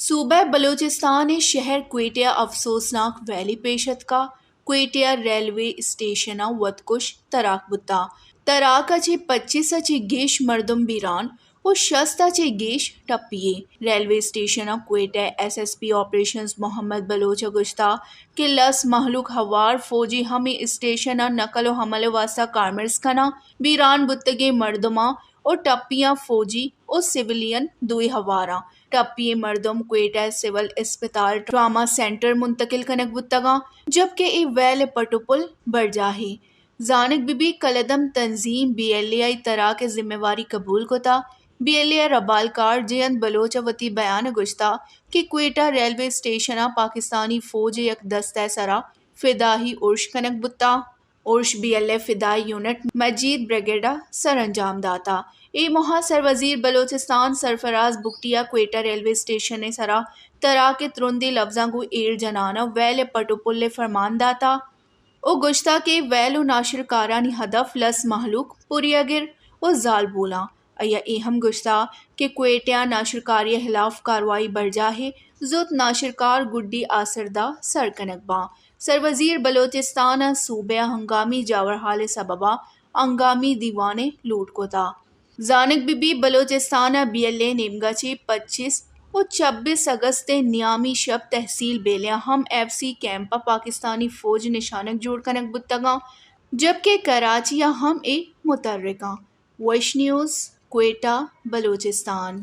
صوبہ بلوچستان ءِ شہر کوئٹہ ءَ افسوسناک ویلے پیش اتکا۔ کوئٹہ ءِ ریلوے اسٹیشن ءَ وتکش تراک بوتا۔ تراک ءَ چہ پچیس ءَ چہ گیش مردم بیران ءُ شست ءَ چہ گیش ٹپی یے۔ ریلوے اسٹیشن ءَ کوئٹہ ءِ S S P operations Muhammad بلوچ ءَ گوشتا کہ لس مہلوک ہوار فوجی ہمے اسٹیشن ءَ نقل ءُ حمل ءِ واستہ کارمرز کناں۔ بیران بوتگیں مردماں ءُ ٹپیاں فوجی ءُ سویلین دوئیں ہواراں۔ ٹپی ئیں مردم کوئٹہ سول اسپتال ٹراما سینٹر منتقل کنگ بوتگاں، جبکہ اے ویل ءِ پٹ ءُ پل برجاہے۔ زانگ بہ بی کلدم تنظیم بی ایل اے ءَ اے تراک ءِ ذمہ واری قبول کتا۔ بی ایل اے ءِ ربالکار جینت بلوچ ءَ وتی بیان ءَ گوشتا کہ کوئٹہ ریلوے اسٹیشن ءَ پاکستانی فوج ءِ یک دستہ ءِ سرا فدائی ارش کنگ بوتا۔ ارش بی ایل اے فدائی یونٹ مجید بریگیڈ ءَ سرانجام داتا۔ اے موہ ءَ سروزیر بلوچستان سرفراز بگٹی ءَ کوئٹہ ریلوے اسٹیشن ءِ سرا تراک ءِ ترندیں لبزاں گوں ایر جنان ءَ ویل ءِ پٹ ءُ پل ءِ فرمان داتا ءُ گوشتا کہ ویل ءُ ناشرکارانی ہدف لس مہلوک، پریگر ءُ زالبولاں۔ آئی ءَ اے ہم گوشتا کہ کوئٹہ ءَ ناشرکاری ءِ ہلاف کاروائی برجاہ ءِ، زوت ناشرکار گڈی آسردا سر کنگ باں۔ سروزیر بلوچستان ءَ صوبہ ءَ ہنگامی جاورحال ءِ سبب ءَ ہنگامی دیوان ءِ لوٹ کتا۔ زانگ بہ بی بلوچستان ءَ بی ایل اے نیمگا چہ پچیس ءُ چبیس اگست ءِ نیامی شپ تحصیل بیلیاں ہم ایف سی کیمپ ءَ پاکستانی فوج نشانگ جوڑ کنگ بوتگاں، جبکہ کراچی ءَ ہم اے متحرکاں۔ ویش نیوز، کوئٹہ، بلوچستان۔